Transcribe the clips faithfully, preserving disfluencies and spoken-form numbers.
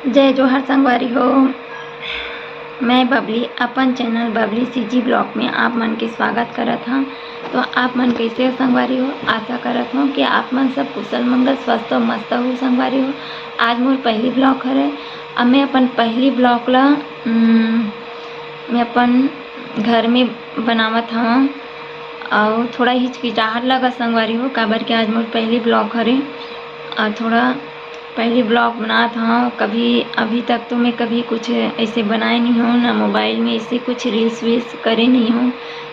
जय जोहार संगवारी हो, मैं बबली अपन चैनल बबली सीजी ब्लॉग में आप मन के स्वागत करत हंव। तो आप मन कैसे हो संगवारी हो? आशा करत हंव कि आप मन सब कुशल मंगल, स्वस्थ और मस्त हो संगवारी हो। आज मोर पहली ब्लॉग हरे। अब मैं अपन पहली ब्लॉग ला, उम, मैं अपन घर में बनावत हंव, अउ थोड़ा हिचकिचाहट लगा संगवारी हो, काबर के आज मोर पहली ब्लॉग हरे। अउ थोड़ा पहली ब्लॉग बनात हंव, कभी अभी तक तो मैं कभी कुछ ऐसे बनाए नहीं हंव, ना मोबाइल में ऐसे कुछ रील्स वील्स करे नहीं हंव,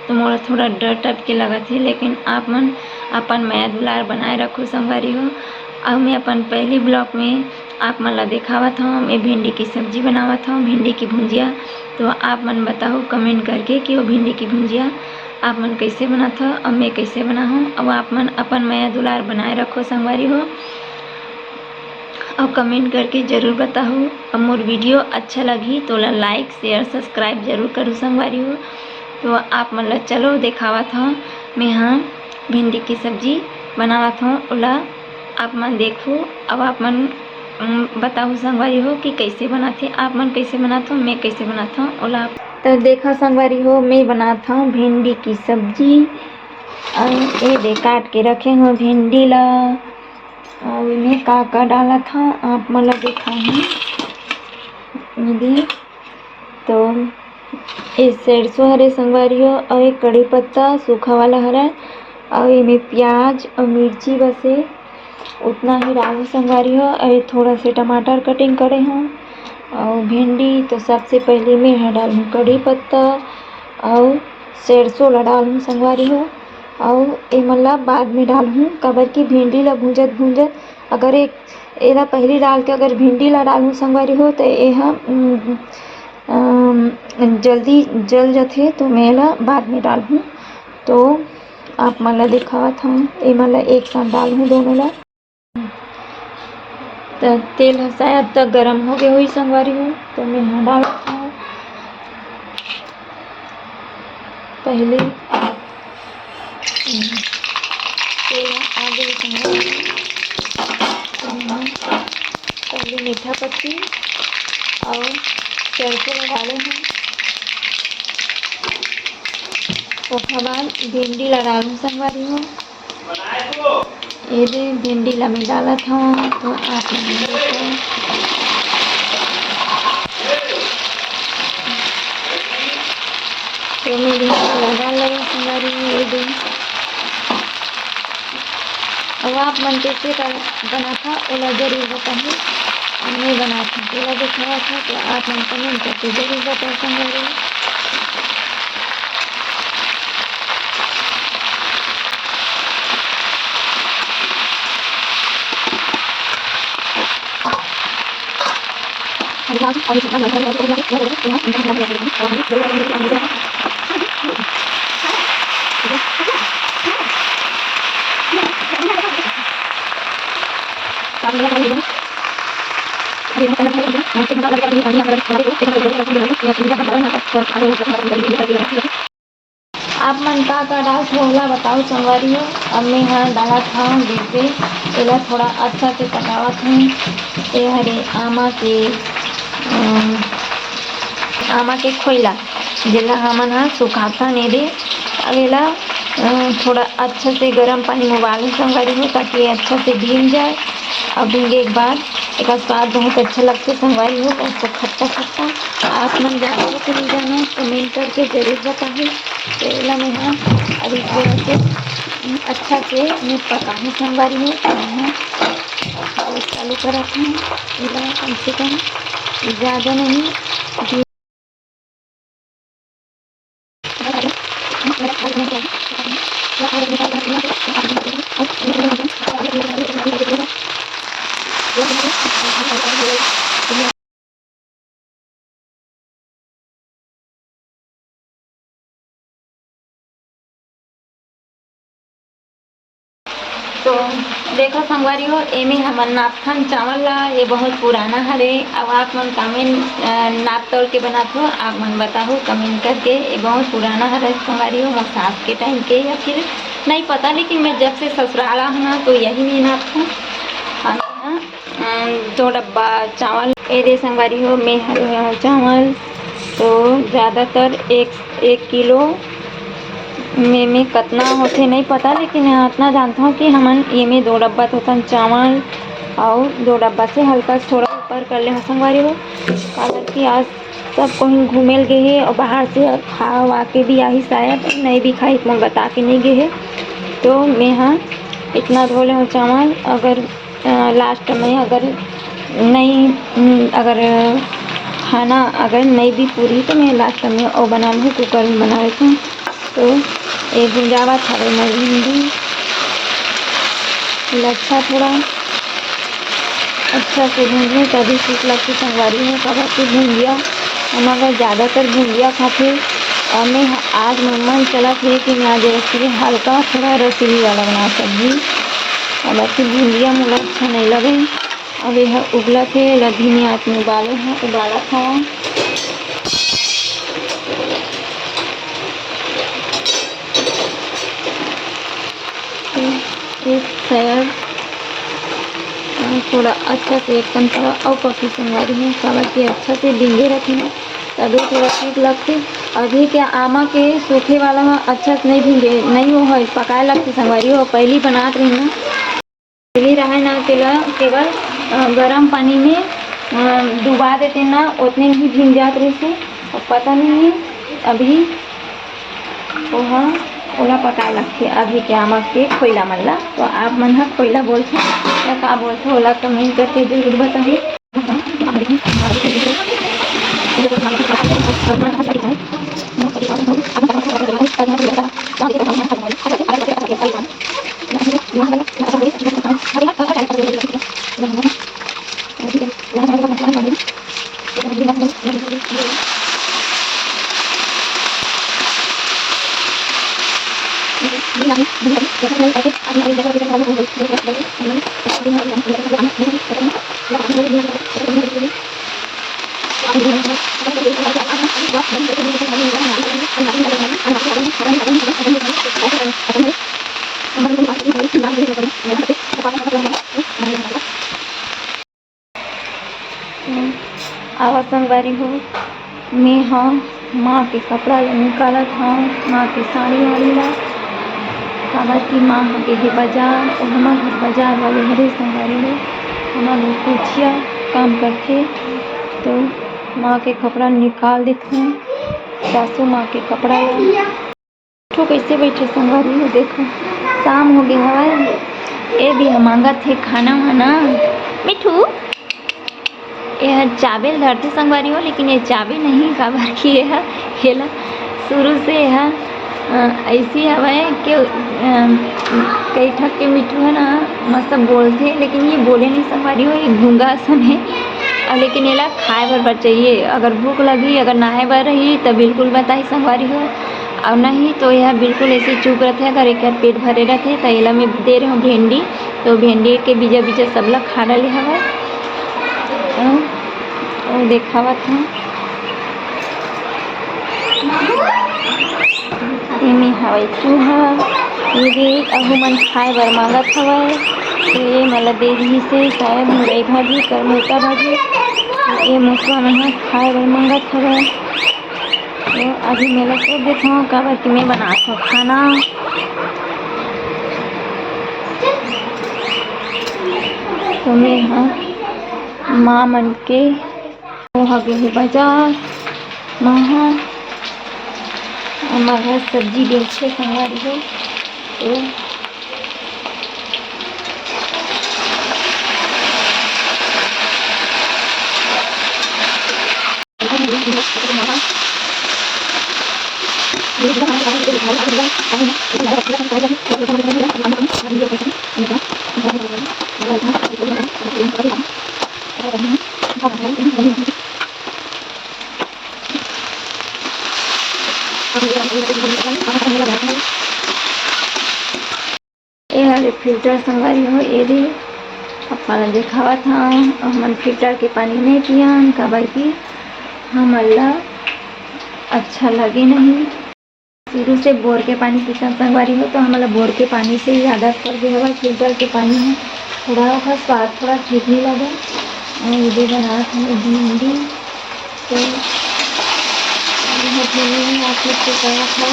तो मोला थोड़ा डर टाइप के लगत हे। लेकिन आप मन अपन मया दुलार बनाए रखो संगवारी हो। अउ मैं अपन पहली ब्लॉग में आप मन ला देखावत हंव, मैं भिंडी की सब्जी बनावत हंव, भिंडी की भुंजिया। तो आप मन बताहू कमेंट करके कि वो भिंडी की भुंजिया आप मन कैसे बनात हव अउ मैं कैसे बनाहूँ। अउ आप मन अपन मया दुलार बनाए रखो संगवारी हो, अउ कमेंट करके जरूर बताहू। अउ मोर वीडियो अच्छा लगही तो ओला लाइक, शेयर, सब्सक्राइब जरूर करू संगवारी हो। तो आप मन ला चलो देखावत हंव, मैं हा भिंडी की सब्जी बनावत हंव, ओला आप मन देखहू। अउ आप मन, उम, बताहू संगवारी हो कि कैसे बनाथे, आप मन कैसे बनात हो, मैं कैसे बनात हंव ओला। तो देखा संगवारी हो, मैं बनात हंव भिंडी की सब्जी। अउ ए दे काट के रखे हंव भिंडी ला। अउ एमे का का डालत हंव, आप मन ला देखाहूँ। ए दे तो ए सरसों हरे संगवारी हो, अउ एक कड़ी पत्ता सूखा वाला हरे, अउ एमे प्याज अउ मिर्ची बस हे, उतना ही डालहूँ संगवारी हो। अउ ए थोड़ा से टमाटर कटिंग करे हंव, अउ भिंडी। तो सबसे पहले मैं ह डालहूँ कड़ी पत्ता अउ सरसों ला डालहूँ संगवारी हो, अउ एमन ला बाद में डालहूँ, काबर कि भिंडी ला भूंजत भूंजत अगर एक एला पहिली डाल के अगर भिंडी ला डालहूँ संगवारी हो, त एहा, उम, अम, जल्दी जल जथे, तो मैं एला बाद में डालहूँ। तो आप मन ला देखावत हंव, एमन ला एक साथ डालहूँ दोनों ला। त तेल ह शायद तक गरम हो गए होही संगवारी हो, तो मैं हा डालत हंव पहले। तेल ह आ गए संगवारी हो, तो मैं हा पहले मीठा पत्ती अउ सरसों ला डाले हंव। ओखर बाद भिंडी ला डालहूँ संगवारी हो। ए दे भिंडी ला मैं डालत हंव, तो आप मन देखो। तो मैं भिंडी ला डाल लगे संगवारी हो, ए दे। अउ आप मन कैसे कर-, बनाथा, ओला जरूर बताहू। अउ मैं बनाथंव, ओला देखावत हंव, तो आप मन कमेंट करके जरूर बताहू संगवारी हो। आप मन का का डालथो, ओला बताओ संगवारी हो। अब मैं हा डालत हंव जैसे, एला थोड़ा अच्छा से पकावत हंव। ए हरे आमा के, अम, आमा के खोइला, जेला हमन हा सुखाथन एदे। अब एला, अ, थोड़ा अच्छा से गरम पानी में उबालहूँ संगवारी हो, ताकि ये अच्छा से भींग जाए। और भींगे के बाद एकर स्वाद बहुत अच्छा लगथे संगवारी हो, बहुत खट्टा खट्टा। आप मन जानथो कि नहीं जानो, कमेंट करके जरूर बताहू। तो एला मैं हा अब इस तरह से अच्छा से मैं पकाहूँ संगवारी हो। तो मैं हा चालू करत हूँ, एला कम से कम ज़्यादा नहीं, तो देखो संगवारी हो, एमे हमन नापथन चावल ला। ये बहुत पुराना हरे। अब आप मन कामेन, अ, नाप तौल के बनात हो, आप मन बताहू कमेंट करके। ये बहुत पुराना हरे संगवारी हो, मोर सास के टाइम के या फिर नहीं पता, लेकिन मैं जब से ससुराल आहूँ ना, तो यही में नापथन। और यहाँ दो डब्बा चावल। ए दे संगवारी हो, मैं हर चावल तो ज़्यादातर एक, एक किलो में, में कतना होथे नहीं पता, लेकिन हाँ, इतना जानता हूँ कि हमन ये में दो डब्बा तो तन चावल और दो डब्बा से हल्का थोड़ा ऊपर कर ले हन संगवारी हो, काबर कि आज सब कोई घूमे ल गे हे और बाहर से खा वा के भी आही शायद, नहीं भी खाई, मोर बता के नहीं गे हे। तो मैं हाँ इतना धो ले हूँ चावल, अगर अ, लास्ट में अगर नहीं, उम, अगर खाना अगर नहीं भी पूरी तो मैं लास्ट में वो बना लूँ, कुकर में बना लेती हूँ। तो ये भुंजावत हवे मैं भिंडी, लच्छा थोड़ा अच्छा से भूंजने तभी ठीक लगती संगवारी हो, काबर कि भुंजिया हम अगर ज़्यादातर भुंजिया खाते और मैं आज मन चला थे कि मैं आज रसीली हल्का थोड़ा रसीली वाला बना सब्जी, काबर कि भुंजिया मोला अच्छा नहीं लगे। अब यह उबलत हे, एला धीमी आंच में उबाले ह, उबालत हवं। एक साइड थोड़ा अच्छा से एक कन थोड़ा अउ पकी संगवारी हो, काबर कि अच्छा से भींजे रखे हैं, तभी थोड़ा ठीक लगते। अभी के आमा के सूखे वाला ह अच्छा से नहीं भींजे, नहीं वो है, पकाए लगते संगवारी हो, पहली बनात रही ना। पहली रहय ना, तेला केवल, अ, गरम पानी में, अ, डुबा देते ना, ओतने में ही भींग जात रहिसे। अब पता नहीं है, अभी ओहा, ओला पकाए लगथे अभी के आमा के खोइला मन ला। तो आप मन ह खोइला बोलथे या का बोलथे, ओला कमेंट करके जरूर बताहू। आवा संगवारी हो, मैं ह माँ के कपड़ा ल निकालत हव, माँ के साड़ी वाड़ी ला, काबर कि माँ ह गे हे बाजार, अउ हमर घर बाजार वाले हरे संगवारी हो, हमर घर कुचिया काम करथे, तो माँ के कपड़ा निकाल देथन, सासू माँ के कपड़ा ला। मिठू कैसे बैठे संगवारी हो, देखो शाम हो गए हवय, ए भी ह मांगत हे खाना वाना। मिठू, ये ह चाबे ल धरथे संगवारी हो, लेकिन ये चाबे नहीं, काबर कि ये ह, ये ला शुरू से ये ह, अ, ऐसी हवय कि, अ, कई ठक के मिठू है ना, मस्त बोलथे, लेकिन ये बोले नहीं संगवारी हो, ये गूंगा असन है। अउ लेकिन एला खाए बर, बर चाहिए, अगर भूख लगही, अगर नहाए बर रही, त बिल्कुल बताही संगवारी हो। अउ नहीं तो यह बिल्कुल ऐसे चुप रहथे, अगर एकर पेट भरे रहथे त एला मैं दे रहे हूँ भेंडी, तो भेंडी के बीजा बीजा सब ला खा डाले हवय। अउ, अउ देखावत हूँ, एमे हवय चूहा, ये दे अहू मन खाए बर मांगत हवय, तो ये मला दे दिही से शायद मुरई भाजी, करमौता भाजी, ये मुसवा मन ह खाए बर मांगत हवय। तो अभी मैं ला सोच देत हव, काबर कि मैं बनात हव खाना। तो मैं ह माँ मन के, वो ह गे हे बाजार, माँ ह, हमर घर सब्जी बेचे संगवारी हो। तो ए हरे फिल्टर संगवारी हो, ए दे अपन ला देखावत हव, हमन फिल्टर के पानी नहीं पियन, काबर कि हमन ला अच्छा लगे नहीं। शुरू से बोर के पानी पीथन संगवारी हो, तो हमन ला बोर के पानी से ही आदत पड़ गे हवय, फिल्टर के पानी ह थोड़ा ओकर स्वाद थोड़ा ठीक नइ लगे। अउ ये दे बनात हन भिंडी, तो ये भिंडी आप लोग के तरफ है,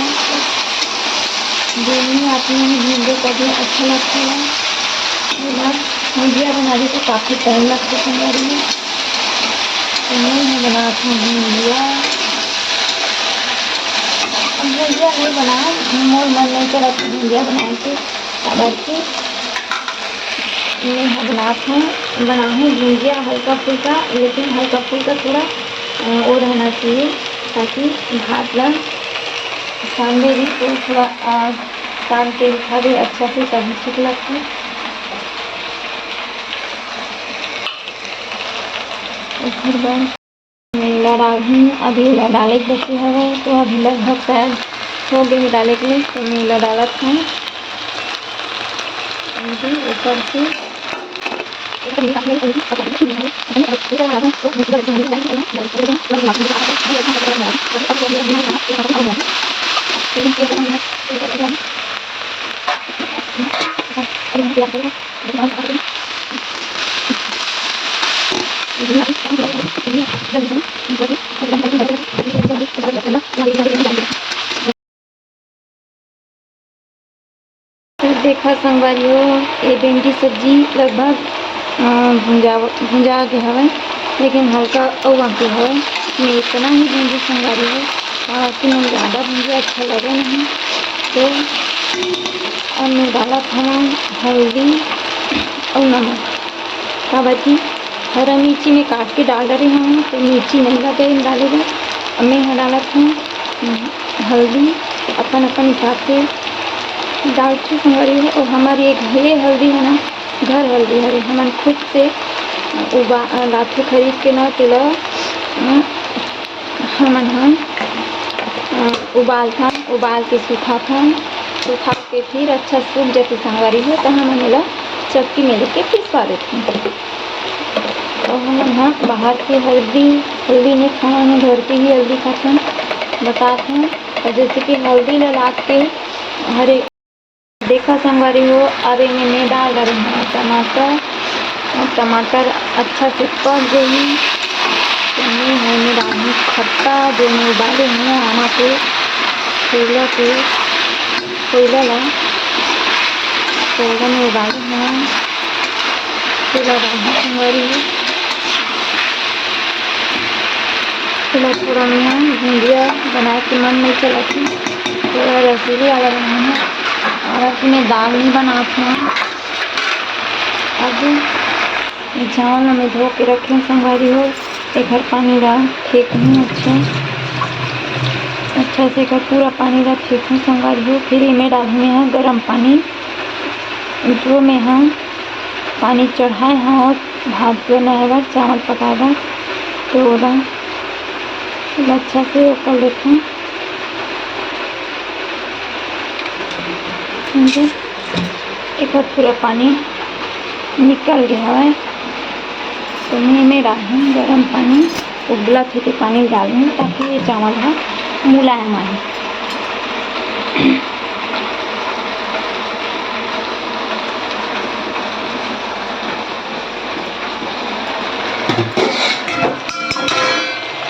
भिंडी आप लोग भिंडी का भी अच्छा लगता है। ये ना भुजिया बनाने को काफ़ी टाइम लगता है संगवारी। तो मैं यहाँ बनात हूँ भिंडिया। अब भिंडिया नहीं बनाए, मोर मन नहीं चला था भिंडिया बनाए के, काबर के मैं ह बनात हूँ, बनाहूँ भुंजिया हल्का फुल्का, लेकिन हल्का फुल्का थोड़ा, अ, वो रहना चाहिए, ताकि भात ला सांदे भी तो थोड़ा, अ, सान के उठा दे अच्छा से, तभी ठीक लगता है। ओकर बाद मैं एला डालहूँ, अभी एला डाले के बचे हवय, तो अभी लगभग शायद हो गए हे डाले के, तो मैं एला डालत हूँ। अभी ऊपर से देखा संगवारी हो, ये भिंडी सब्जी लगभग, अ, भुंजा, भुंजा गे हवय, लेकिन हल्का अउ बाकी हवय। मैं इतना ही भूंजी संगवारी हो, काबर कि मोला ज़्यादा भूंजी अच्छा लगे नहीं। तो अब मैं डालत हवं हल्दी अउ नमक, काबर कि हरा मिर्ची में काट के डाल डरे हवं, तो मिर्ची नहीं लगे डाले बर। अब मैं यहाँ डालत हूँ हल्दी अपन अपन हिसाब से डालथे संगवारी हो। अउ हमर ये घरे हल्दी है ना, घर हल्दी हरे, हमन खुद से उबा-, लाथू खरीद के ना, तेला, अ, हमन ह, अ, उबालथन, उबाल के सुखाथन, सुखा के फिर अच्छा सूख जाथे संगवारी हो, त हमन एला चक्की में लेके पिसवा देथन। अउ हमन ह बाहर के हल्दी, हल्दी नहीं खावन, घर के ही हल्दी खाथन, बताथन। अउ जैसे कि हल्दी ला लाग के हरे देखा संगवारी हो, अब एमे मैं डाल डरे हूँ टमाटर, अउ टमाटर अच्छा से पक जाही। तो मैं एमे डालहूँ खट्टा, जो मैं उबाले हूँ आमा के, कोयला के, कोयला ला, कोयला में उबाले हूँ, कोयला डालहूँ संगवारी हो। थोड़ा थोड़ा मैं भिंडिया बनाए के मन नहीं चलत हे, थोड़ा रसीली वाला बनाए हूँ। और अब मैं दाल नहीं बनात हूँ। अब ये चावल ला मैं धो के रखे हूँ संगवारी हो, एकर पानी ला फेंकहूँ अच्छा, अच्छा से एकर पूरा पानी ला फेंकहूँ संगवारी हो। फिर एमे डालहूँ मैं ह गरम पानी, जो मैं ह पानी चढ़ाए हव भात बनाए बर, चावल पकाए बर, तो ओला, ओला अच्छा से कर लेथन। समझे? एकर पूरा पानी निकल गया हवय, तो मैं एमे डालहूँ गरम पानी, उबलत हे ते पानी डालहूँ, ताकि ये चावल ह मुलायम आही।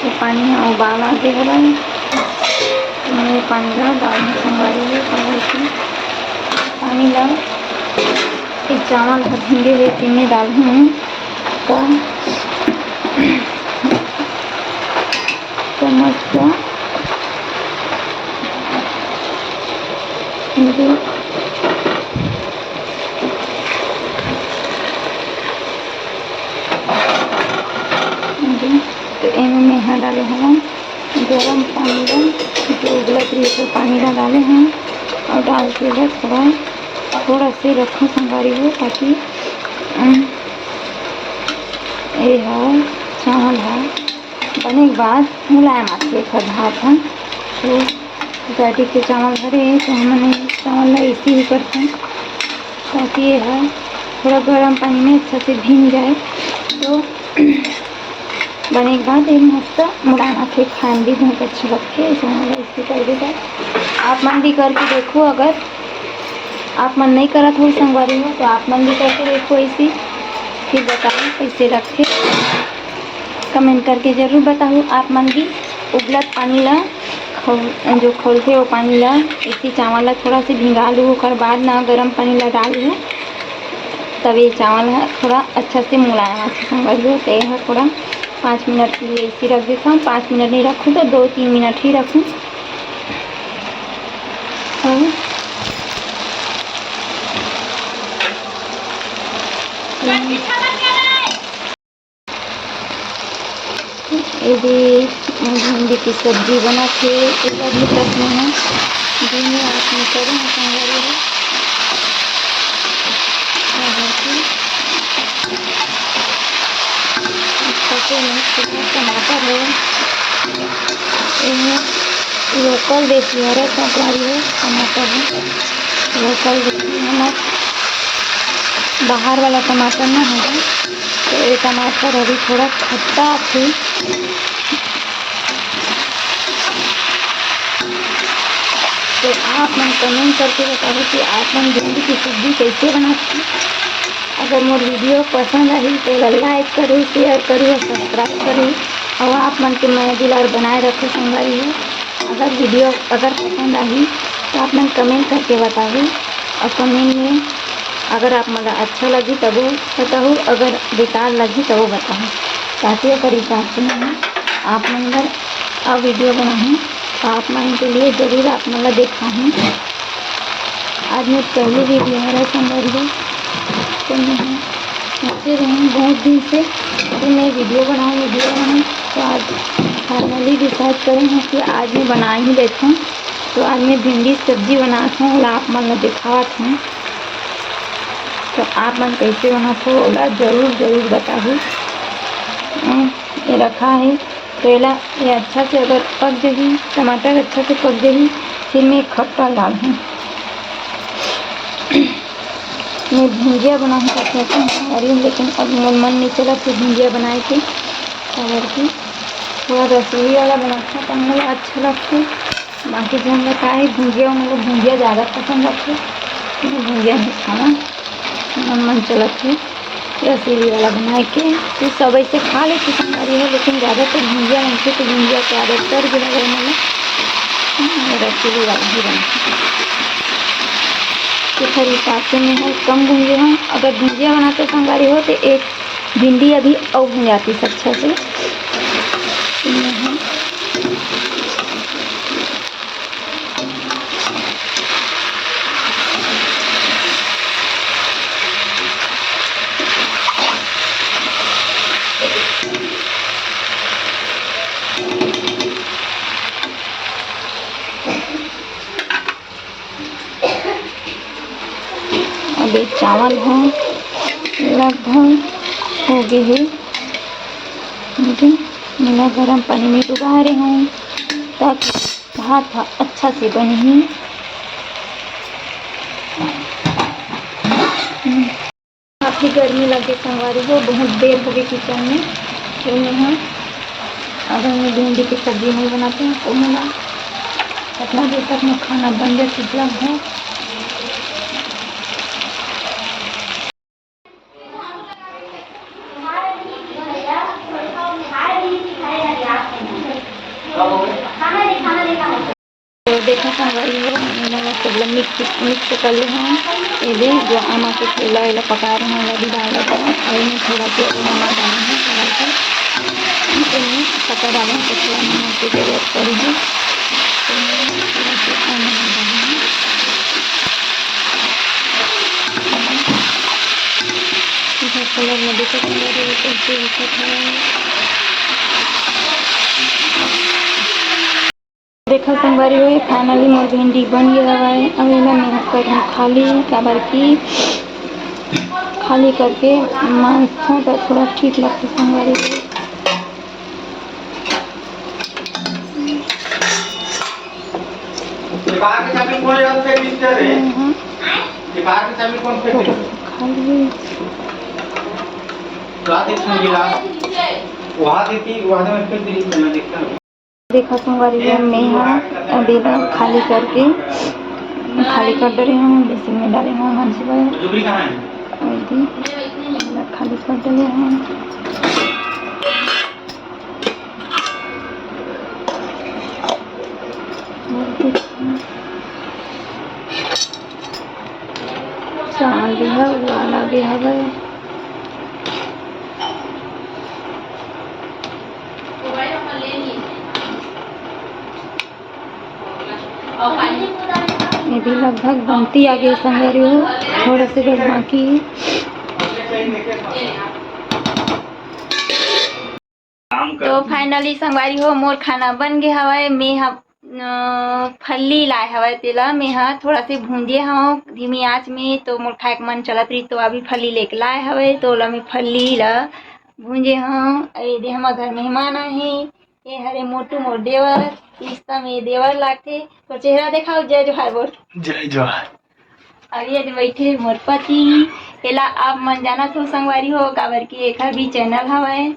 ये पानी ह उबाल आ गे हवय। मैं पानी ला डालहूँ संगवारी हो, काबर कि पानी ला, ये चावल ह भींगे हे, तेमे डालहूँ। त, त मस्त तो एमे मैं ह डाले हवं गरम पानी ला, जो उबलत रही तो पानी ला डाले हवं और डाल के बस थोड़ा, थोड़ा से रखो संगवारी हो, ताकि, अम, ये ह चावल ह बने के बाद मुलायम आथे एखर भात ह। तो बाटी के चावल धरे हे, तो हमन ये चावल ला ऐसे ही करथन, ताकि ये ह थोड़ा गरम पानी में अच्छा से भींग जाए। तो बने के बाद ये मस्त मुलायम आथे, खाए में भी बहुत अच्छा लगथे। ऐसे हमन ला ऐसे कर देथन, आप मन भी करके देखो अगर आप मन नहीं करत हो संगवारी हो, तो आप मन भी करके देखो ऐसी, फिर बताओ कैसे लगथे। कमेंट करके जरूर बताओ आप मन भी। उबलत पानी ला खौ-, जो खोलथे वो पानी ला, इसी चावल ला थोड़ा से भिंगा लू, ओकर बाद ना गरम पानी ला डाल लू, तब ये चावल ह थोड़ा अच्छा से मुलायम होथे संगवारी हो। तो ये ह थोड़ा पाँच मिनट के लिए इसी रख देता हूँ। पाँच मिनट नहीं रखूँ तो दो तीन मिनट ही रखूँ। और ये भी भिंडी की सब्जी बना के एक आदमी तक में है, दिन में आप में करें संगवारी हो। और बाकी पके में थोड़ा टमाटर है, ये लोकल देसी हरा संगवारी है, टमाटर है लोकल देसी, हमार बाहर वाला टमाटर ना है। तो ये टमाटर अभी थोड़ा खट्टा आथे। तो आप मन कमेंट करके बताओ कि आप मन भिंडी की सब्जी कैसे बनाते हैं। अगर मोर वीडियो पसंद आई तो ओला लाइक करो, शेयर करो और सब्सक्राइब करो। और आप मन के मया दुलार बनाए रखो संगवारी हो। अगर वीडियो अगर पसंद आही तो आप मन कमेंट करके बताओ और कमेंट में अगर आप मन ला अच्छा लगी तबो बताओ, अगर बेकार लगी तबो बताओ, ताकि ओकर हिसाब से मैं आप मन बर अउ वीडियो बनाहूँ। तो आप मन के लिए जरूर आप मन ला देखाहूँ। आज मैं पहली वीडियो हरा संगवारी हो, तो मैं सोचे रही बहुत दिन से कि मैं वीडियो बनाऊँ, वीडियो बनाऊँ। तो आज फाइनली डिसाइड करे हूँ कि आज मैं बना ही लेथों। तो आज मैं भिंडी सब्जी बनात हूँ, ओला आप मन ला दिखावत हूँ। तो आप मन कैसे बनात हो, ओला जरूर, जरूर बताहू। अम, ये रखा है, तो एला, ये अच्छा से अगर पक जही, टमाटर अच्छा से पक जही, फिर मैं खट्टा डालहूँ। मैं भुंजिया बनाहूँ, लेकिन अब मोर मन नहीं चलत है भुंजिया बनाए के, काबर कि थोड़ा रसोई वाला बनाथों, तो मोला अच्छा लगथे। बाकी झन ल का हे, भुंजिया, मतलब भुंजिया ज़्यादा पसंद आथे। मैं भुंजिया नहीं खाना, मन, मन चलत हे रसीली वाला बनाए के। तो सब ऐसे खा लेथे संगवारी हो, लेकिन ज़्यादातर भुंजिया बनथे, तो भुंजिया के आदत पड़ गे हवय मोला। हम्म, रसीली वाला ही बनथे। तो फिर हिसाब से मैं ह कम भुंजे हूँ। अगर भुंजिया बनाते संगवारी हो, तो एक भिंडी अभी अउ भुंजाती अच्छा से। तो मैं ह अब ये चावल ह लगभग हो गे हे। ठीक है, मैं गरम पानी में डुबा रही हूँ ताकि भात ह अच्छा से बनही। काफ़ी गर्मी लगे संगवारी हो, बहुत देर हो गई किचन में। तो मैं ह, अगर मैं भिंडी की सब्जी नहीं बनाते हैं तो मैं ना, इतना देर तक मैं खाना बन जाए, कुछ लगभग। तो देखो संगवारी हो, मैंने सब लोग मिक्स, मिक्स कर ले हैं। ये दे, जो आमा के ठेला वेला पका रहे हैं, वो भी डाल देते हैं। और इसमें थोड़ा सा नमक डाले हैं, थोड़ा सा। इसमें पका डाले हैं, तो थोड़ा नमक की जरूरत पड़ी है। तो मैं थोड़ा सा और नमक डाले हैं। इधर कलर में देखो संगवारी हो, कैसे दिखत है। देखो संगवारी हो, finally मोर भिंडी बन गे हवय। अब एला मैं ह करहूँ खाली, काबर कि खाली करके मांजथों त थोड़ा ठीक लगथे संगवारी हो। ये बाहर की चाबी कौन है? उससे मिस्टर है। हम्म। ये बाहर की चाबी कौन फेंक दे? खाली। तो आते छू गिलास वहाँ देती, वहाँ से मैं फेंक दी, मैं देखता हूँ। देखो संगवारी हो, मैं ह अभी ना खाली करके खाली कर डरे हंव, बेसन में डाले हंव मन सुबह। खाली कर डरे हंव। चावल भी है, उबाल आगे हवय। ये भी लगभग बनती आगे संगवारी हो, थोड़ा से बस बाकी। तो finally संगवारी हो, मोर खाना बन गे हवय। मैं ह अ, फल्ली लाए हवय, तेला मैं ह थोड़ा से भूंजे हवं धीमी आंच में, तो मोर खाए के मन चलत रही, तो अभी फल्ली लेके लाए हवय, तो ओला मैं फल्ली ला भूंजे हवं। ए दे, हमर घर मेहमान आए हे, ये हरे मोटू मोर देवर, रिश्ता में देवर लागथे। तो चेहरा देखाओ, जय जोहार बोल। जय जोहार। अउ ये दे बइठे मोर पति, एला आप मन जानत हो संगवारी हो, काबर कि एकर भी channel हवय।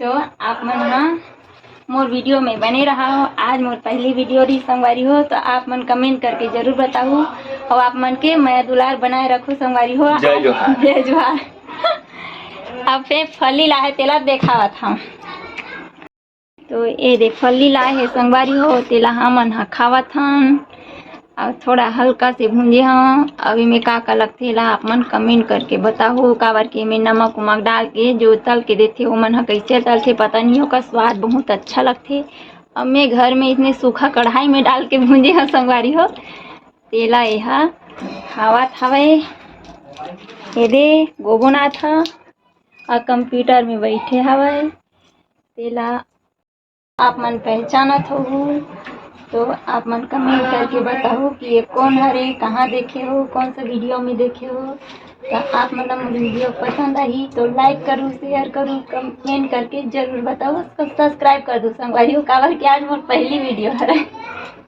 तो आप मन ह मोर video में बने रहा हो। आज मोर पहली video रही संगवारी हो, तो आप मन comment करके जरूर बताहू, अउ आप मन के मया दुलार बनाए रखो संगवारी हो। जय जोहार। जय जोहार। अब फेर फली लाहे तेला देखावत हंव। तो ए दे फल्ली लाए हे संगवारी हो, तेला हमन ह खावत हन। अउ थोड़ा हल्का से भूंजे हंव। अब एमे का का लगथे, एला आप मन comment करके बताहू, काबर के एमे नमक उमक डाल के जो तल के देथे, ओमन ह कइसे तलथे पता नहीं, ओकर स्वाद बहुत अच्छा लगथे। अब मैं घर में इसने सूखा कढ़ाई में डाल के भूंजे हंव संगवारी हो, तेला एहा खावत हवय। ए दे गोबोनाथ ह, अउ computer में बइठे हवय, तेला आप मन पहचानत होहू, तो आप मन comment करके बताहू कि ये कौन हरे, कहाँ देखे हो, कौन सा video में देखे हो। तो आप मन ला मोर video पसंद आही तो like करू, share करू, comment करके जरूर बताहू। Subscribe कर दो संगवारी हो, काबर कि आज मोर पहली video हरे।